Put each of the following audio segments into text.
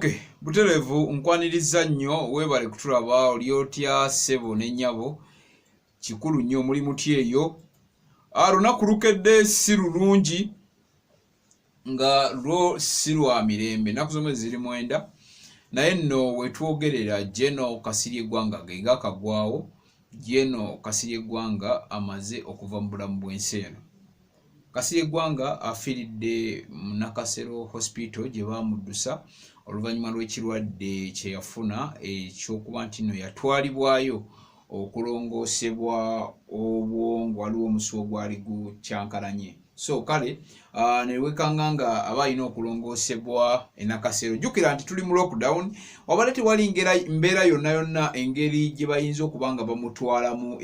Okay, butereevu nkwaniriza nnyo, weebale kutulaba. Oli otya ssebo ne nnyabo? Kikulu nnyo, muli muti eyo? Lunaku lukedde si lulungi, nga lwo si lwa mirembe. Ennaku z'omwezi ziri 9, naye nno wetwogerera General Kasirye Eggwanga ge gakagwawo. General Kasirye Eggwanga amaze okuva mu bulamu bw'ensi eno. Kasirye Eggwanga afiiridde mu Nakasero Hospital gye baamuddusa oluvannyuma lw'ekirwadde kye yafuna ekyokuba nti nno yatwalibwayo okulongoosebwa obwongo, waliwo omusuwa ogwali gukyankalanye. So kale newekanga nga aba alina okulongoosebwa enakasero. Jjukira nti tuli mu lockdown, wabadde tewali mbeera yonna yonna engeri gye bayinza okuba nga bamutwalamu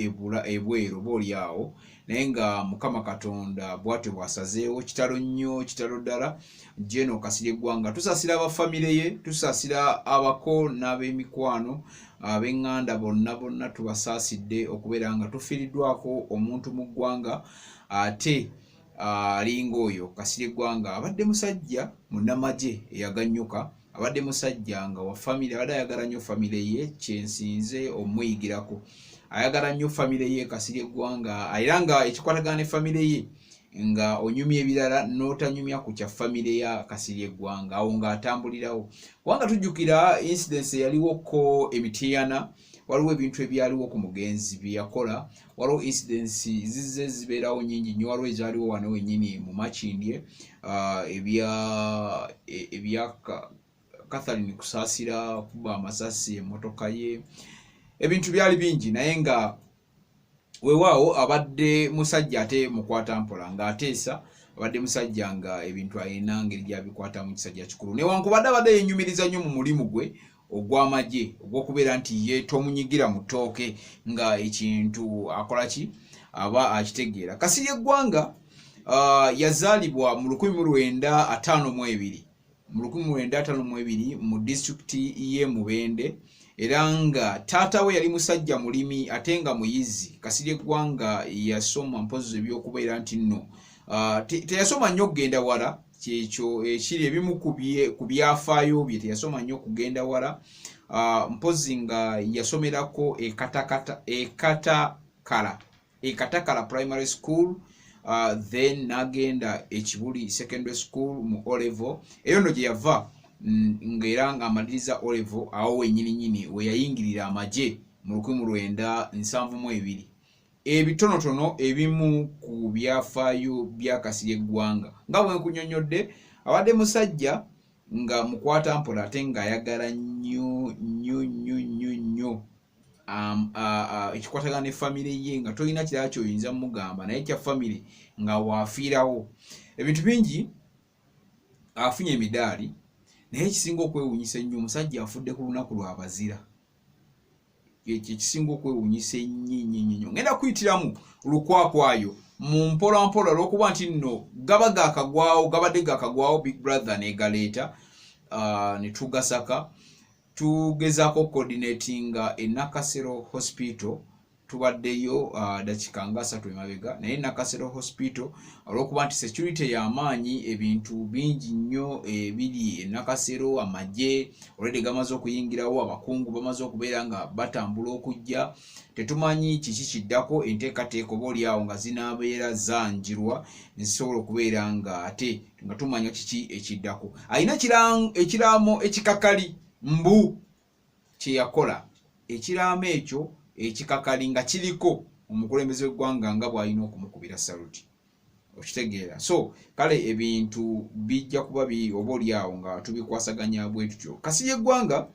ebweru oba oli awo, naye nga Mukama Katonda bwatyo bw'asazeewo. Kitalo nnyo, kitalo ddala. General Kasirye Eggwanga, tusaasira abafamire ye, tusaasira abako n'ab'emikwano, ab'eŋŋanda bonna bonna, tubasaasidde okubeera nga tufiiriddwako omuntu mu ggwanga ate alinga oyo Kasirye Eggwanga. Abadde musajja munnamagye eyaganyuka, abadde musajja nga wa famire, abadde ayagala nnyo famire ye. Kyensinze omuyigirako, ayagala nnyo famire ye Kasirye Eggwanga, era nga ekikwatagana ne famire ye, nga onyumya ebirala n'otanyumya ku kya famire ya Kasirye Eggwanga, awo ng'atambulirawo. Kubanga tujjukira incidence eyaliwoko Emitiyana, waliwo ebintu ebyaliwo ku mugenzi bye yakola, waliwo incidence zizze zibeerawo nyingi nnyo, waliwo ezaaliwo wano wennyini mu Makindye, ebya Catherine Kusaasira kuba amasasi emmotoka ye. Ebintu byali bingi, naye nga weewaawo abadde musajja ate mukwata mpola ng'ateesa, abadde musajja nga ebintu alina ngeri gy'abikwatamu, kisajja kikulu. Newankubadde abadde yenyumiriza nnyo mu mulimu gwe ogw'amagye, ogw'okubeera nti ye tomunyigira mu ttooke, nga ekintu akola ki aba akitegeera. Kasirye Eggwanga yazaalibwa mu 1952, mu 1952 mu disitulikiti y'e Mubende, era nga taata we yali musajja mulimi ate nga muyizi. Kasirye Eggwanga yasoma mpozi ebyokubeera nti nno teyasoma nnyo okugenda wala, kyekyo ekiri ebimu ku byafaayo bye. Teyasoma nnyo okugenda wala, mpozi nga yasomerako Ekatakala Primary School, then n'agenda Ekibuli Secondary School mu O level. Eyo nno gye yava ng'era ng'amaliriza O level, awo wennyini nnyini we yayingirira amagye mu 1972. Ebitonotono ebimu ku byafaayo bya Kasirye Eggwanga, nga bwe nkunyonnyodde, abadde musajja nga mukwata mpola ate ng'ayagala nnyo nnyo nnyo nnyo nnyo ekikwatagana ne famire ye, nga tolina kirala kyoyinza mugamba naye kya famire nga waafiirawo. Ebintu bingi, afunye emidaali, naye ekisinga okwewuunyisa ennyo, omusajja afudde ku lunaku lwabazira. Ekyo ekisinga okwewuunyisa ennyo ennyo ennyo nnyo. Ngenda kuyitiramu lukwakwayo mu mpola mpola, olw'okuba nti nno gaba gakagwawo, gabadde gakagwawo, Big Brother negaleeta ne tugasaka. Tugezaako coordinatinga e Nakasero Hospital, tubaddeyo dakiika nga 3 emabega, naye Nakasero Hospital olw'okuba nti security y'amaanyi, ebintu bingi nnyo ebiri e Nakasero, amagye already gamaze okuyingirawo, abakungu bamaze okubeera nga batambula okujja, tetumanyi kiki kiddako. Enteekateeka oba oliawo nga zinaabeera zanjirwa ne zisobola okubeera nga ate nga tumanya kiki ekiddako. Alina ekiraamo ekikakali mbu kye yakola, ekiraamo ekyo ekikakali nga kiriko omukulembeze w'eggwanga nga bw'alina okumukubira saluti, okitegeera? So kale ebintu bijja kuba oba oliawo nga tubikwasaganya bwe tutyo. Kasirye Eggwanga,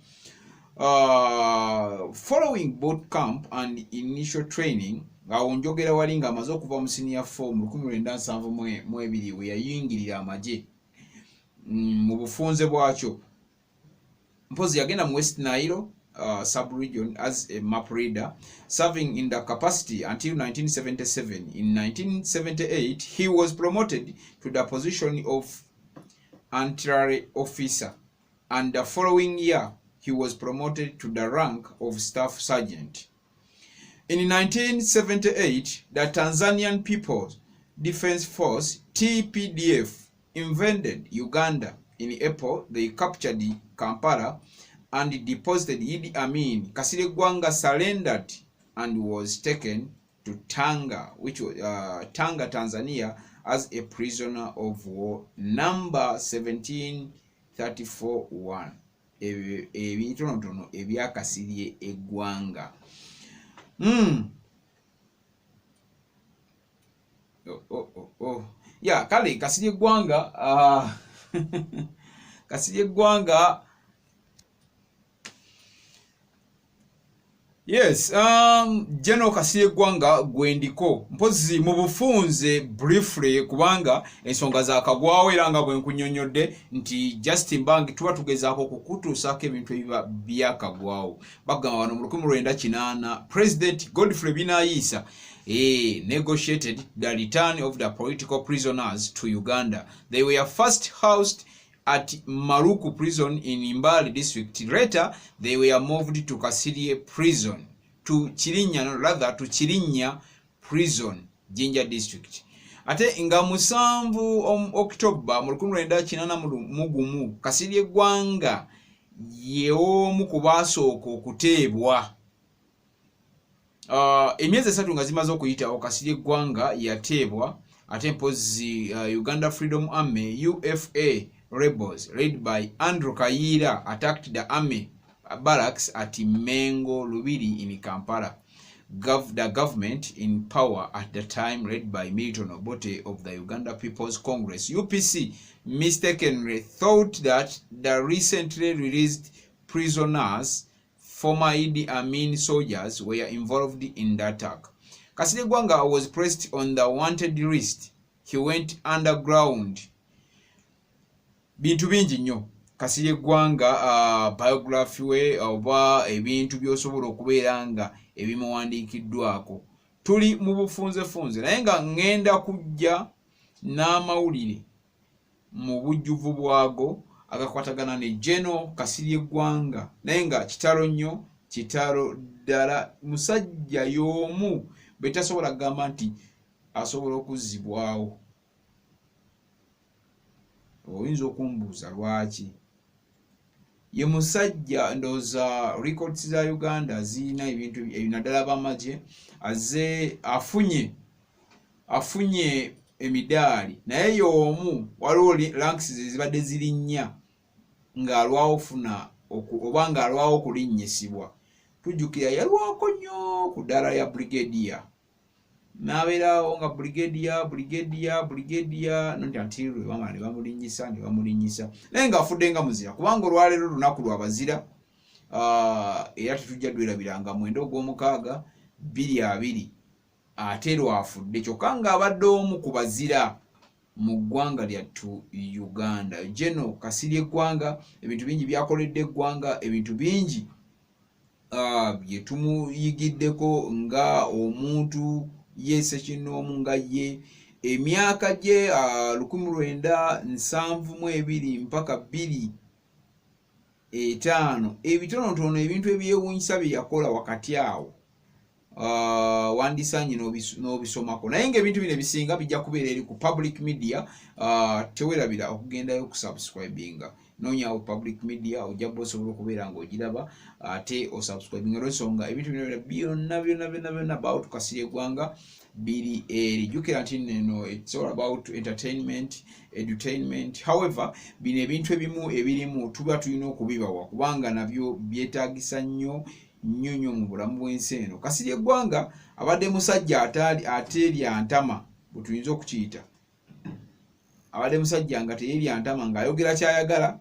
following boot camp and initial training, awo njogera wali ng'amaze okuva mu senior 4 mu 1972 we yayingirira amagye mu bufunze bwakyo. Mpozi yagenda mu West Nile sub-region as a map reader, serving in the capacity until 1977. In 1978, he was promoted to the position of artillery officer, and the following year he was promoted to the rank of staff sergeant. In 1978, the Tanzanian People's Defense Force, TPDF, invaded Uganda. In April, they captured Kampala and deposited Idi Amin, Kasirye Ggwanga surrendered and was taken to Tanga, which Tanga, Tanzania, as a prisoner of war number 17341. Ebitonotono ebya Kasirye Eggwanga. Oh. Ya kale Kasirye Eggwanga, Kasirye Eggwanga. Yes, General Kasirye Ggwanga gwendiko mpozi mu bufunze briefly, kubanga ensonga zakagwawo era nga bwe nkunyonnyodde nti Justin Bank tuba tugezaako okukutuusaako ebintu ebiba byakagwawo. Bagamba wano mu 1980 President Godfrey Binayiisa negotiated the return of the political prisoners to Uganda. They were first housed at Maruku Prison in Mbale District. Later, they were moved to Kasirye Prison, to Chirinya, no, rather to Chirinya Prison, Jinja District. Ate nga 7 October mu 1981, Kasirye Ggwanga ye omu ku baasooka okuteebwa. Emyezi 3 nga zimaze okuyitawo, Kasirye Ggwanga yateebwa. Ate mpozzi Uganda Freedom Army UFA rebels led by Andrew Kayiira attacked the army barracks at Mengo Lubiri in Kampala. The government in power at the time, led by Milton Obote of the Uganda People's Congress UPC, mistakenly thought that the recently released prisoners, former Idi Amin soldiers, were involved in the attack. Kasirye Ggwanga was placed on the wanted list. He went underground. Bintu bingi nnyo Kasirye Ggwanga, biography we oba ebintu by'osobola okubeera nga ebimuwandiikiddwako. Tuli mu bufunzefunze, naye nga ŋŋenda kujja n'amawulire mu bujjuvu bwago agakwatagana ne General Kasirye Ggwanga, naye nga kitalo nnyo, kitalo ddala. Musajja y'omu bwe tasobola kugamba nti asobola okuzzibwawo. Oyinza okumbuuza lwaki ye musajja. Ndowooza records za Uganda zirina ebintu naddala bamagye aze afunye emidaali, naye y'omu waliwo ranks ze zibadde zirinnya ng'alwawo funa oba ng'alwawo okulinnyisibwa. Tujjukira yalwako nnyo ku ddaala lya brigadier, n'abeerawo nga brigadier, brigadier, brigadier, not until lwe bamala ne bamulinnyisa, ne bamulinnyisa, naye ng'afudde nga muzira, kubanga olwaleero lunaku lwa bazira, era tetujja dwerabiranga 9 ogw'omukaagi 2020 ate lwafudde, kyokka ng'abadde omu ku bazira mu ggwanga lyattu Uganda. General Kasirye Eggwanga ebintu bingi byakoledde eggwanga, ebintu bingi bye tumuyigiddeko nga omuntu ye ssekinnoomu nga ye. Emyaka gye 1972 mpaka 2005, ebitonotono ebintu ebyewuunyisa bye yakola wakati awo, wandisanye n'obisomako, naye ng'ebintu bino ebisinga bijja kubeera eri ku public media. Tewerabira okugendayo okusubscribinga. Noonyawo public media, ojja kuba osobola okubeera ng'ogiraba ate osubscribinga, olw'ensonga ebintu bino byonna byonna byonna byonna about Kasirye Eggwanga biri eri. Jjukira nti neno it's all about entertainment, edutainment. However, bino ebintu ebimu ebirimu tuba tulina okubibawa kubanga nabyo byetaagisa nnyo nnyo nnyo mu bulamu bw'ensi eno. Kasirye Eggwanga abadde musajja ateerya ntama, bwe tuyinza okukiyita. Abadde musajja nga teyerya ntama, ng'ayogera kyayagala,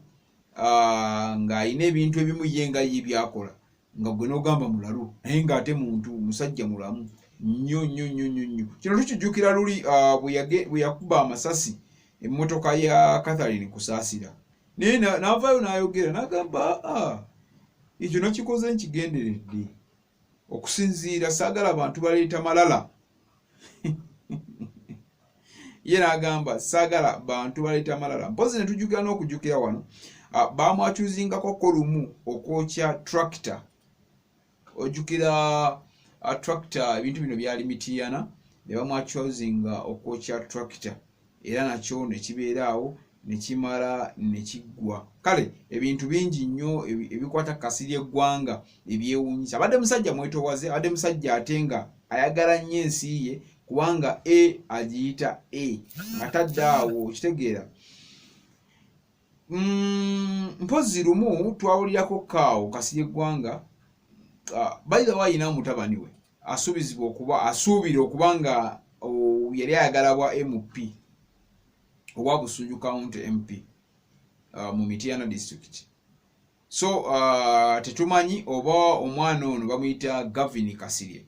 ng'alina ebintu ebimu ye nga ye byakola nga gwe n'ogamba mulalu, naye ng'ate muntu musajja mulamu nnyo nnyo nnyo nnyo nnyo. Kino tukijjukira luli bwe yakuba amasasi emmotoka ya Catherine Kusaasira, naye n'avaayo n'ayogera n'agamba, aa ekyo nakikoze nkigenderedde okusinziira saagala abantu baleeta malala. Ye n'agamba saagala bantu baleeta malala. Mpozi ne tujjukira n'okujjukira wano bamwakyuzingako ko lumu okwokya tractor. Ojjukira tractor, ebintu bino byali Mitiyana, ne bamwakyuzinga okwokya tractor, era nakyo ne kibeera awo. Ne kimala ne kiggwa. Kale ebintu bingi nnyo ebikwata ku Kasirye Ggwanga ebyewuunyisa. Abadde musajja mwetoowaze, abadde musajja ate nga ayagala nnyo ensi ye, kubanga e agiyita e nga tadde awo, okitegeera. Mpozzi lumu twawulirako kaawo Kasirye Ggwanga, by the way, ayina mutabani we asuubizibwa okuba, asuubira okuba nga yali ayagala bwa MP owa Busunju County MP mu Mityana District. So tetumanyi oba omwana ono bamuyita Gavin Kasirye,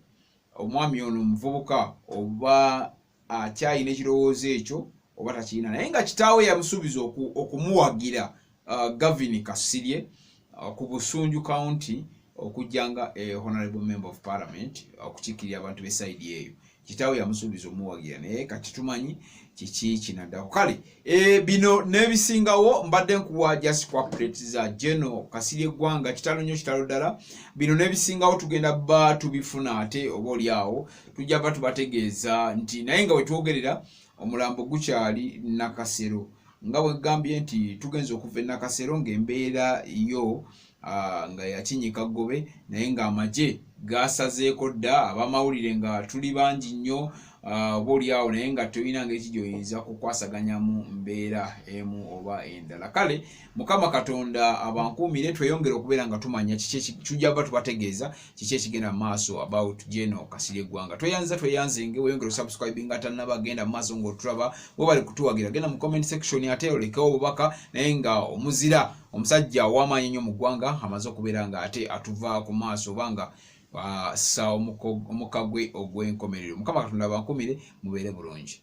omwami ono omuvubuka, oba akyalina ekirowoozo ekyo oba takirina, naye nga kitaawe yamusuubiza okumuwagira Gavin Kasirye ku Busunju County okujja nga honorable member of parliament okukiikirira abantu b'e side eyo. Kitaawe yamusuubiza omuwagira, naye kati tumanyi kiki kinaddako. Kale bino n'ebisingawo mbadde nkuwa just ku updates za General Kasirye Eggwanga. Kitalo nnyo, kitalo ddala. Bino n'ebisingawo tugenda ba tubifuna, ate oba oli awo tujja ba tubategeeza nti naye nga wetwogerera omulambo gukyali Nakasero, nga bwegambye nti tugenza okuva e Nakasero ng'embeera yo nga yakinyika ggobe, naye ng'amagye gasazeeko dda. Abamawulire nga tuli bangi nnyo, oba oli awo, naye nga tolina ngeri ki gy'oyinza kukwasaganyamu mbeera emu oba endala. Kale Mukama Katonda abankuumire, tweyongere okubeera nga tumanya kiki, tujja ba tubategeeza kiki ekigenda mu maaso about General Kasirye Eggwanga. Tweyanza, tweyanzenge. Weyongere osubscribinga tannaba, genda mu maaso ng'otulaba, webale kutuwagira. Genda mu comment section ate olekewo obubaka, naye nga omuzira omusajja ow'amaanyi ennyo mu ggwanga amaze okubeera nga ate atuva ku maaso oba nga assa omukka gwe ogw'enkomerero. Mukama Katonda abankumire, mubeere bulungi.